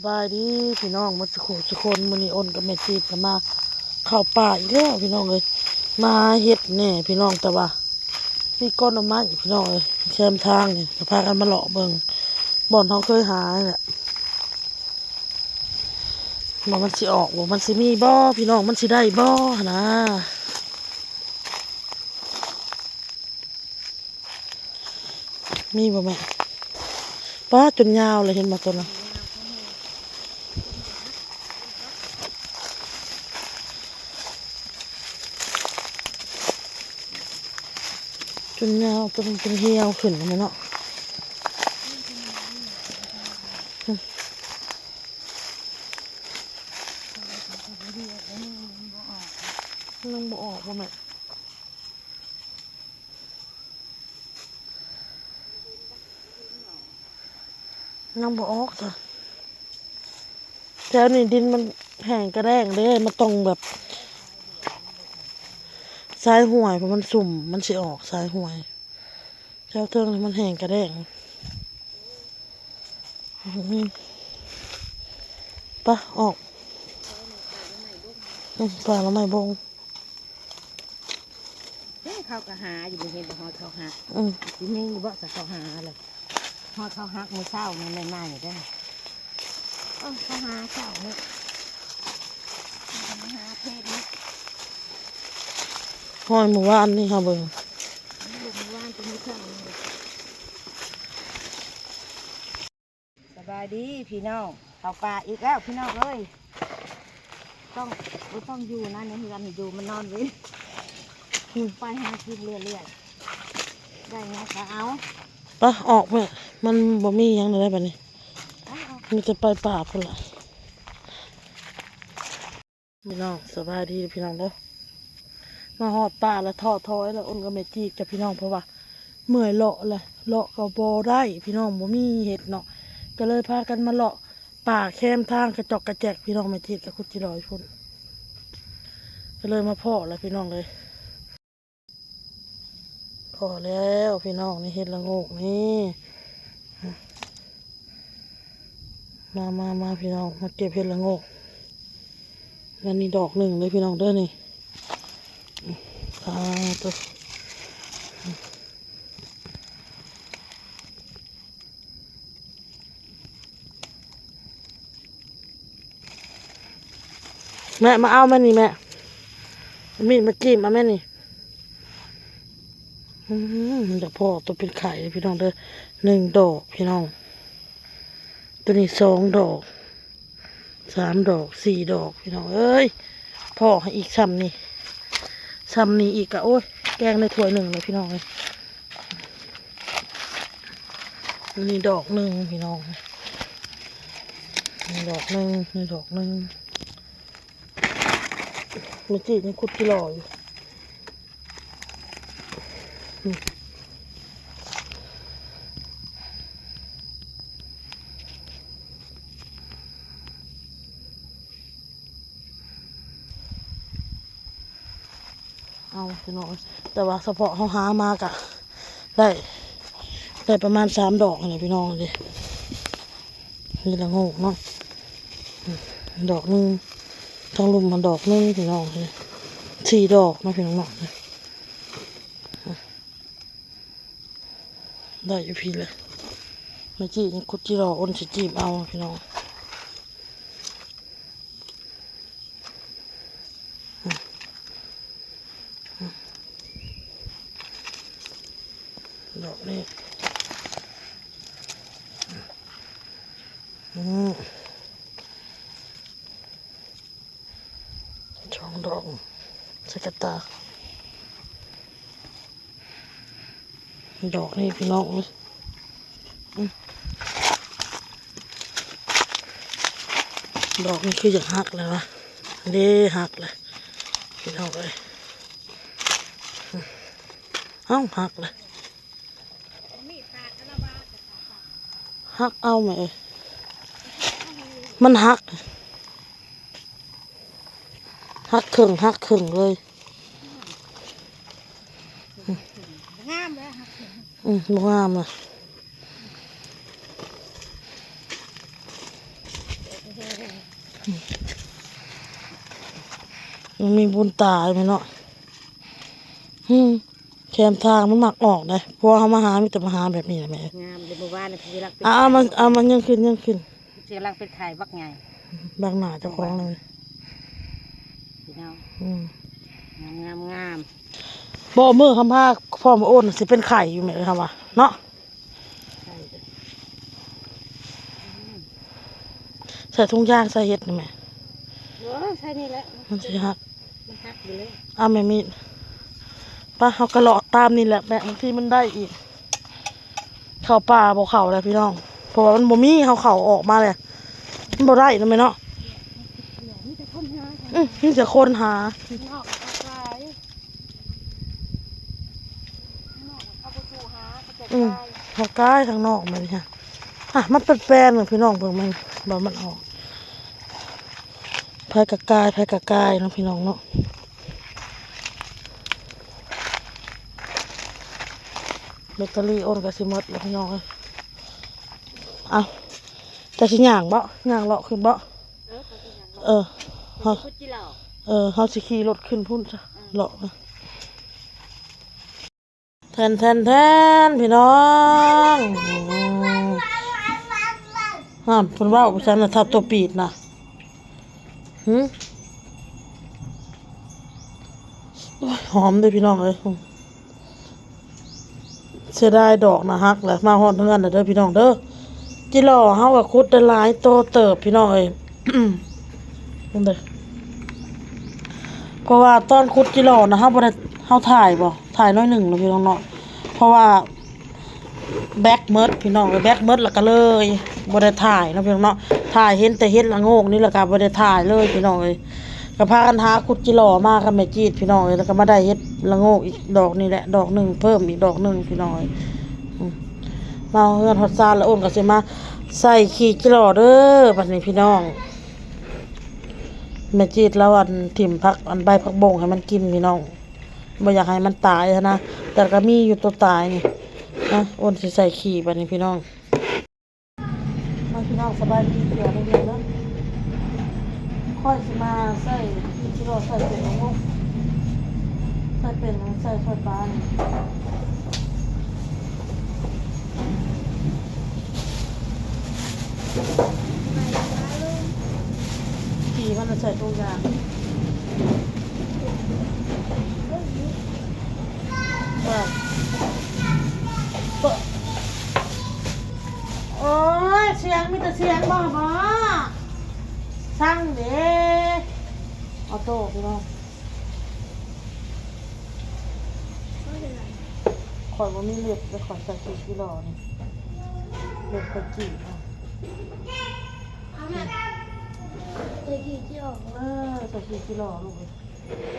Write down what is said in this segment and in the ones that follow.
ສະບາຍດີພີ່ນ້ອງໝົດສູ່ຜູ້ສູ່ຄົນ, ມື້ນີ້ອົນກັບແມ່ຈີດກໍມາເຂົ້າປ່າອີກແລ້ວພີ່ນ້ອງເອີຍ. ມາເຮັດແດ່ພີ່ນ້ອງ, ແຕ່ວ່າມີກົກໜໍ່ໄມ້ພີ່ນ້ອງເອີຍ, ແຄມທາງນີ້ ກໍພາກັນມາເລາະເບິ່ງ ບ່ອນເຮົາເຄີຍຫານີ້ແຫຼະ ວ່າມັນຊິອອກບໍ່ ມັນຊິມີບໍ່ພີ່ນ້ອງ, ມັນຊິໄດ້ບໍ່ຫັ້ນນາ. ມີບໍ່ແມ່? ປ້າ ຈົນຍາວເລີຍ ເຫັນບໍ່ໂຕນັ້ນ? ຈົນຍາວ ຈົນ ຈົນຫ່ຽວຂຶ້ນແລ້ວແມ່ເນາະ. ຍັງບໍ່ອອກບໍ່ແມ່? ຍັງບໍ່ອອກຊະ. ແຖວນີ້ດິນມັນແຫ້ງກະແດ້ງເດ້, ມັນຕ້ອງແບບຊາຍຫ້ວຍ ເພາະມັນຊຸ່ມ ມັນຊິອອກຊາຍຫ້ວຍ. ແຖວເທິງນີ້ມັນແຫ້ງກະແດ້ງ. ອືມ ໄປ ອອກ. ອືມ ປ່າໜໍ່ໄມ້ບົງ. ເດ້ ເຂົາກໍຫາຢູ່ນີ້ ເຫັນບໍ່ ຮອດເຂົາຫັກ. ອືມ ຊິມີຢູ່ບໍ່ ສະເຂົາຫາແລ້ວ ຮອດເຂົາຫັກມື້ເຊົ້ານີ້ໃໝ່ໆເດ້. ເອີ ເຂົາຫາເຊົ້ານີ້ ເຂົາຫາເພດນີ້ ຮອດມື້ວານນີ້ເຮົາເບິ່ງ ມື້ວານກໍມື້ເຊົ້ານີ້. ສະບາຍດີພີ່ນ້ອງ, ເຂົ້າປ່າອີກແລ້ວພີ່ນ້ອງເອີຍ. ຕ້ອງ ບໍ່ຕ້ອງຢູ່ນະ ໃນເຮືອນຢູ່ ມັນນອນເວັນ ໄປຫາກິນເລື້ອຍໆ ໄດ້ຫຍັງກໍເອົາ. ໄປ ອອກແມ່, ມັນບໍ່ມີຫຍັງແລ້ວໄດ໋ບັດນີ້ ໄປ ອອກ ມີແຕ່ໄປປ່າພຸ້ນລະ. ພີ່ນ້ອງ ສະບາຍດີພີ່ນ້ອງເດີ. ມາຮອດປ່າລະທໍ້ຖອຍລະ ອົນກັບແມ່ຈີດກັບພີ່ນ້ອງ ເພາະວ່າເມື່ອຍເລາະລະ ເລາະກໍບໍ່ໄດ້ພີ່ນ້ອງ ບໍ່ມີເຮັດເນາະ ກໍເລີຍພາກັນມາເລາະປ່າແຄມທາງກະຈອກກະແຈກພີ່ນ້ອງ. ແມ່ຈີດກໍຂຸດຈີ່ຫຼໍ້ຢູ່ພຸ້ນ ກໍເລີຍມາພໍ້ລະພີ່ນ້ອງເອີຍ. ພໍ້ແລ້ວພີ່ນ້ອງ ນີ້ເຫັດລະໂງກນີ້ ມາ ມາ ມາພີ່ນ້ອງ ມາເກັບເຫັດລະໂງກ. ອັນນີ້ດອກໜຶ່ງເດີພີ່ນ້ອງເດີ ນີ້ ສາທຸ. ແມ່ ມາເອົາແມ່ນີ້ແມ່ ມີດມາຈີ້ມເອົາແມ່ນີ້. ອືມ ດອກພໍ້ໂຕເປັນໄຂ່ພີ່ນ້ອງເດີ ໜຶ່ງດອກພີ່ນ້ອງ, ໂຕນີ້ສອງດອກ ສາມດອກ ສີ່ດອກພີ່ນ້ອງເອີຍ. ພໍ້ໃຫ້ອີກຊ່ຳນີ້ ຊ່ຳນີ້ອີກກະ ໂອ້ຍ ແກງໄດ້ຖ້ວຍໜຶ່ງແລ້ວພີ່ນ້ອງເອີຍ. ນີ້ດອກໜຶ່ງພີ່ນ້ອງ ນີ້ດອກໜຶ່ງ ນີ້ດອກໜຶ່ງ. ແມ່ຈີດຍັງຂຸດຈີ່ຫຼໍ້ຢູ່. ເອົາພີ່ນ້ອງ ແຕ່ວ່າສະເພາະເຮົາຫາມາກະໄດ້ ໄດ້ປະມານສາມດອກຫັ້ນແຫຼະພີ່ນ້ອງເດ້. ເຫັດລະໂງກເນາະ ດອກໜຶ່ງ ທາງລຸ່ມມັນດອກໜຶ່ງພີ່ນ້ອງເດ້ ສີ່ດອກເນາະພີ່ນ້ອງເນາະ. ໄດ້ຢູ່ພີ້ແຫຼະ ແມ່ຈີດຍັງຂຸດຈີ່ຫຼໍ້ ອົນຊິຈີບເອົາພີ່ນ້ອງ. ດອກນີ້ ອືມ ສອງດອກ ໃສ່ກະຕ່າ. ດອກນີ້ພີ່ນ້ອງເອີຍ ອືມ ດອກນີ້ຄືຢາກຫັກແລ້ວວະ ເດ້ ຫັກແລ້ວພີ່ນ້ອງເອີຍ. ເອົ້າ ຫັກແລ້ວ ຫັກເອົາແມ່ເອີຍ ມັນຫັກ ຫັກເຄິ່ງ ຫັກເຄິ່ງເລີຍ. ງາມເລີຍ ອືມ ບໍ່ງາມລະ. ມັນມີບຸນຕາແມ່ນເນາະ. ອືມ ແຄມທາງມັນມັກອອກເດ້. ພວກເຮົາມາຫາ ມີແຕ່ມາຫາແບບນີ້ແຫຼະແມ່. ງາມເດ້ ມື້ວານນີ້ ເວລາເປັນ ອ່າ ເອົາມາ ໄຂ່ ເອົາມາ ຍັງຂຶ້ນ ຍັງຂຶ້ນ. ເວລາເປັນໄຂ່ບັກໃຫຍ່ ບັກໜ້າເຈົ້າຂອງເລີຍ ພີ່ນ້ອງ. ອືມ ງາມ ງາມ. ບໍ່ ມື້ຄຳພາພ້ອມໂອນຊິເປັນໄຂ່ຢູ່ແມ່ ເຮົາວ່າເນາະ. ໃສ່ຖົງຢາງໃສ່ເຮັດນີ້ແມ່. ເອີ ໃສ່ນີ້ແຫຼະ ມັນຊິຫັກ ມັນຫັກຢູ່ແລ້ວ. ເອົາແມ່ມີດ ໄປ ເຮົາກະເລາະຕາມນີ້ແຫຼະແມ່ ບາງທີມັນໄດ້ອີກ. ເຂົ້າປ່າບໍ່ເຂົ້າແລ້ວພີ່ນ້ອງ ເພາະວ່າມັນບໍ່ມີ ເຮົາເຂົ້າອອກມາແລ້ວ ມັນບໍ່ໄດ້ນະແມ່ເນາະ. ມີແຕ່ຄົນຫາ ອື ມີແຕ່ຄົນຫາ. ອືມ ເຮົາກາຍທາງນອກມານີ້ຮະ. ອ່ະ ມັນແປນໆ ພີ່ນ້ອງເບິ່ງ ມັນ ວ່າມັນອອກ ໃຜກະກາຍ ໃຜກະກາຍເນາະ ພີ່ນ້ອງເນາະ. ແບັດເຕີຣີໂອນກະຊິໝົດແລ້ວ ພີ່ນ້ອງເອີຍ. ເອົ້າ ເຈົ້າຊິຍ່າງບໍ? ຍ່າງເລາະຂຶ້ນບໍ? ເອີ ເຮົາ ເອີ ເຮົາຊິຂີ່ລົດຂຶ້ນພຸ້ນຊະ ເລາະ. ແທນໆໆ ພີ່ນ້ອງ ອືມ ຫັ້ນເພິ່ນເວົ້າຊັ້ນນະ ຖ້າຕົວປີດນະ. ຫື ໂອ້ຍ ຫອມເດ້ພີ່ນ້ອງເອີຍ. ເສຍດາຍດອກນະ ຫັກແຫຼະ. ມາຮອດເຮືອນແລ້ວເດີພີ່ນ້ອງເດີ. ຈິຫຼໍ່ເຮົາກະຂຸດໄດ້ຫຼາຍໂຕເຕີບພີ່ນ້ອງເອີຍ ເບິ່ງເດີ. ເພາະວ່າຕອນຂຸດຈິຫຼໍ່ນະ ເຮົາບໍ່ໄດ້ ເຮົາຖ່າຍບໍ່ ຖ່າຍໜ້ອຍໜຶ່ງເນາະພີ່ນ້ອງເນາະ ເພາະວ່າແບັດໝົດພີ່ນ້ອງເອີຍ ແບັດໝົດແລ້ວກະເລີຍບໍ່ໄດ້ຖ່າຍເນາະພີ່ນ້ອງເນາະ. ຖ່າຍເຫັນແຕ່ເຫັດລະໂງກນີ້ ແລ້ວກະບໍ່ໄດ້ຖ່າຍເລີຍພີ່ນ້ອງເອີຍ. ກະພາກັນຫາຂຸດຈິຫຼໍ່ມາກັບແມ່ຈີດພີ່ນ້ອງເອີຍ ແລ້ວກະມາໄດ້ເຫັດລະໂງກອີກດອກນີ້ແຫຼະ ດອກໜຶ່ງ ເພີ່ມອີກດອກໜຶ່ງພີ່ນ້ອງເອີຍ. ອືມ ມາເຮືອນຮອດຊານແລ້ວ ໂອນກະຊິມາໃສ່ຂີ້ຈິຫຼໍ່ເດີ ບັດນີ້ພີ່ນ້ອງ. ແມ່ຈີດລາວ ອັນ ຖິ້ມຜັກ ອັນ ໃບຜັກບົ້ງໃຫ້ມັນກິນພີ່ນ້ອງ ບໍ່ຢາກໃຫ້ມັນຕາຍຫັ້ນນະ ແຕ່ກະມີຢູ່ໂຕຕາຍນີ້ນະ. ໂອນຊິໃສ່ຂີ້ບາດນີ້ພີ່ນ້ອງ. ມາພີ່ນ້ອງ ສະບາຍດີເທື່ອໜຶ່ງເດີ. ຂ້ອຍຊິມາໃສ່ ຂີ້ຈິຫຼໍ່ ໃສ່ເປັນ ໃສ່ເປັນ ໃສ່ຖ້ວຍປານີ້. ຂີ້ມັນໃສ່ຖົງຢາງ ໂອ້ຍ ສຽງມີແຕ່ສຽງ ບໍ່ ບໍ່ ຊ່າງເດ້. ອອໂຕ້ພີ່ນ້ອງ ຂ້ອຍບໍ່ມີເລັບ ແລ້ວຂ້ອຍໃສ່ຂີ້ຈິຫຼໍ່ນີ້ ເລັບຂ້ອຍຈີ້ນະ. ເອົາແມ່ ໃສ່ຂີ້ຈິຫຼໍ່ ເອີ ໃສ່ຂີ້ຈິຫຼໍ່ລູກເອີຍ.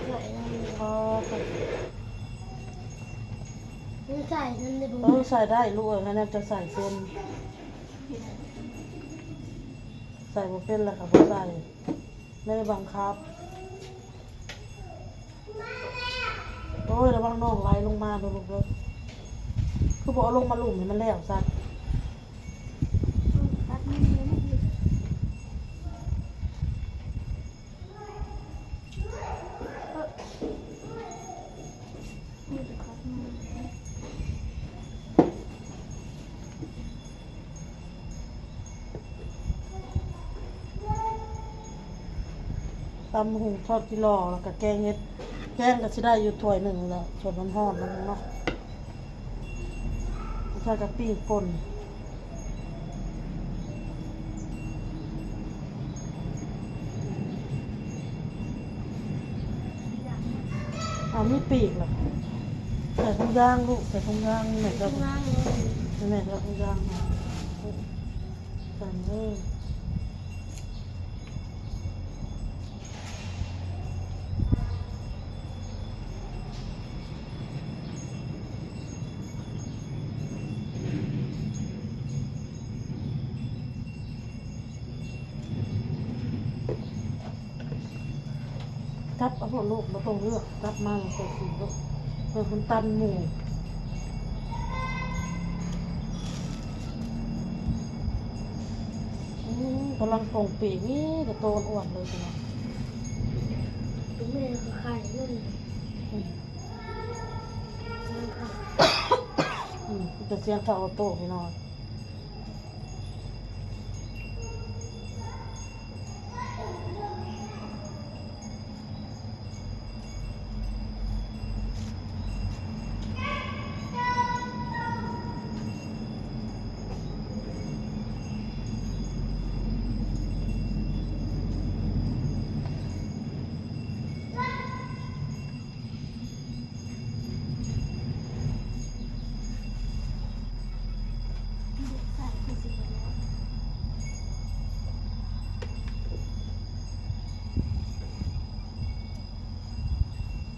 ໃສ່ນຳ ອໍ ໃສ່ ມັນໃສ່ນຳໄດ້ບໍ່? ເອີ ໃສ່ໄດ້ລູກເອີຍ ໃຫ້ແນມຈະໃສ່ເປັນ ໃສ່ບໍ່ເປັນແລ້ວກະບໍ່ໃສ່ ແມ່ໄດ້ບັງຄັບ. ໂອ້ຍ ລະວັງນ້ອງໄຫຼລົງມາເດີລູກເດີ. ຄືບໍ່ເອົາລົງມາລຸ່ມໃຫ້ມັນແລ້ວຊະ? ຕຳຫຸ່ງ ທອດຈິຫຼໍ່ ແລ້ວກະແກງເຫັດ ແກງກະຊິໄດ້ຢູ່ຖ້ວຍໜຶ່ງແລ້ວ ສົດຮ້ອນໆ ແລ້ວເນາະ. ໃສ່ກະປີ້ປົ່ນ ເອົາ ມີປີກລະ ໃສ່ຖົງຢາງລູກ ໃສ່ຖົງຢາງ ແມ່ເຈົ້າ ໃສ່ຖົງຢາງເລີຍ ແມ່ເຈົ້າເອົາຖົງຢາງມາ ໃສ່ເລີຍ. ຈັບເອົາໂລດລູກ ບໍ່ຕ້ອງເລືອກ ຈັບມາແລ້ວໃສ່ສີໂລດ ເພື່ອມັນຕັນໝູ່. ອືມ ກຳລັງປ່ອງປີກ ມີແຕ່ໂຕອ້ວນໆເລີຍພີ່ນ້ອງ. ຕົວແມ່ກໍໄຂ່ມັນ ອືມ ອືມ ມີແຕ່ສຽງເຂົ້າອອໂຕ້ພີ່ນ້ອງ.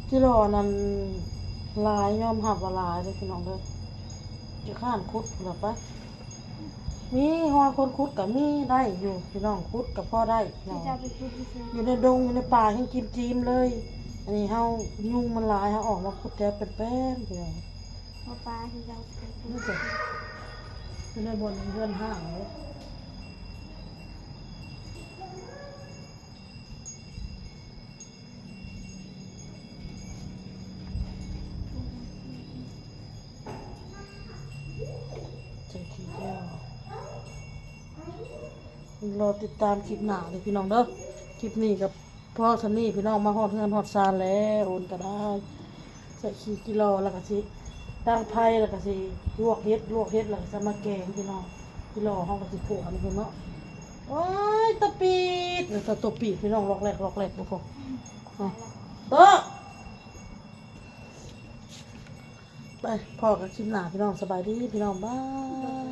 ກິໂລນັ້ນຫຼາຍ ຍອມຮັບວ່າຫຼາຍເດີ້ພີ່ນ້ອງເດີ້. ຂີ້ຄ້ານຂຸດພຸ້ນລະໄປ. ມີຮອຍຄົນຂຸດກໍມີໄດ້ຢູ່ພີ່ນ້ອງ ຂຸດກໍພໍໄດ້ເນາະ. ຢູ່ໃນດົງຢູ່ໃນປ່າແຮງຈິມໆເລີຍ. ອັນນີ້ເຮົາຍຸງມັນຫຼາຍ ເຮົາອອກມາຂຸດແຖວແປ້ນໆ ພີ່ນ້ອງ. ເອົາປາທີ່ເຈົ້າໄປຂຸດ ນີ້ຈ້ະ ຢູ່ໃນບ່ອນເຮືອນຮ້າງເດ້. ໃສ່ຂີ້ແກ້ວ ລໍຕິດຕາມຄລິບໜ້າເດີ້ພີ່ນ້ອງເດີ້. ຄລິບນີ້ກໍພໍສ່ຳນີ້ພີ່ນ້ອງ ມາຮອດເຮືອນຮອດຊານແລ້ວ ໂອນກໍໄດ້ ໃສ່ຂີ້ກິໂລ ແລ້ວກໍຊິດັງໄຟ ແລ້ວກໍຊິລວກເຫັດ ລວກເຫັດແລ້ວກໍຈະມາແກງພີ່ນ້ອງ. ກິໂລເຮົາກໍຊິຂົ້ວນີ້ພຸ້ນເນາະ. ໂອ້ຍ ຕະປີດ ຕະ ຕະປີດພີ່ນ້ອງ ລອກແລກ ລອກແລກ ບໍ່ພໍ. ອາ ໂຕະ ໄປພໍ້ກັນຄລິບໜ້າພີ່ນ້ອງ. ສະບາຍດີພີ່ນ້ອງ ບາຍ.